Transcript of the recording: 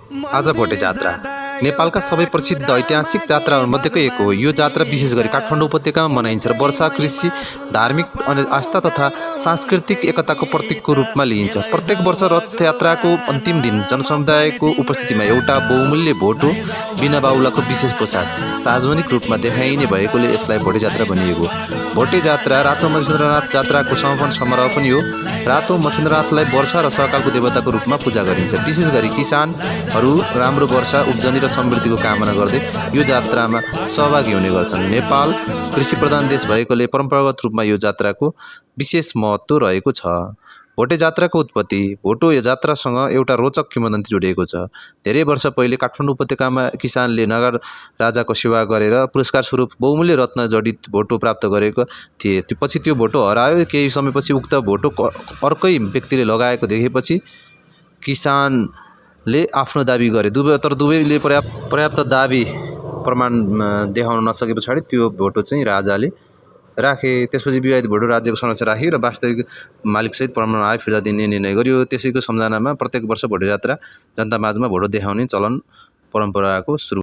आज भोटे जात्रा नेपालका सबै प्रसिद्ध ऐतिहासिक जात्राहरूमध्येको एक हो। यो जात्रा विशेष गरी काठमाडौँ उपत्यकामा मनाइन्छ र वर्षा, कृषि, धार्मिक आस्था तथा सांस्कृतिक एकताको प्रतीकको रूपमा लिइन्छ। प्रत्येक वर्ष रथ यात्राको अन्तिम दिन जनसमुदायको उपस्थितिमा एउटा बहुमूल्य भोटो बिना बाहुलाको विशेष पोसाक सार्वजनिक रूपमा देखाइने भएकोले यसलाई भोटे जात्रा भनिएको। भोटे जात्रा रातो मच्छिन्द्रनाथ जात्राको समापन समारोह पनि हो। रातो मच्छिन्द्रनाथलाई वर्षा र सहकालको देवताको रूपमा पूजा गरिन्छ। विशेष गरी किसानहरू राम्रो वर्षा, उब्जनी र समृद्धिको कामना गर्दै यो जात्रामा सहभागी हुने गर्छन्। नेपाल कृषि प्रधान देश भएकोले परम्परागत रूपमा यो जात्राको विशेष महत्त्व रहेको छ। भोटे जात्राको उत्पत्ति भोटो जात्रासँग एउटा रोचक किंवदन्ती जोडिएको छ। धेरै वर्ष पहिले काठमाडौँ उपत्यकामा किसानले नगर राजाको सेवा गरेर पुरस्कार स्वरूप बहुमूल्य रत्न जडित भोटो प्राप्त गरेको थिए। पछि त्यो भोटो हरायो। केही समयपछि उक्त भोटो अर्कै व्यक्तिले लगाएको देखेपछि किसानले आफ्नो दाबी गरे। तर दुवैले पर्याप्त दाबी प्रमाण देखाउन नसके पछाडि त्यो भोटो चाहिँ राजाले राखे। त्यसपछि विवादित भोटो राज्यको संरक्षण राखी र वास्तविक मालिकसहित प्रमाणमा आए फिर्ता दिने निर्णय गरियो। त्यसैको सम्झनामा प्रत्येक वर्ष भोटो जात्रा जनतामाझमा भोटो देखाउने चलन परम्पराको सुरु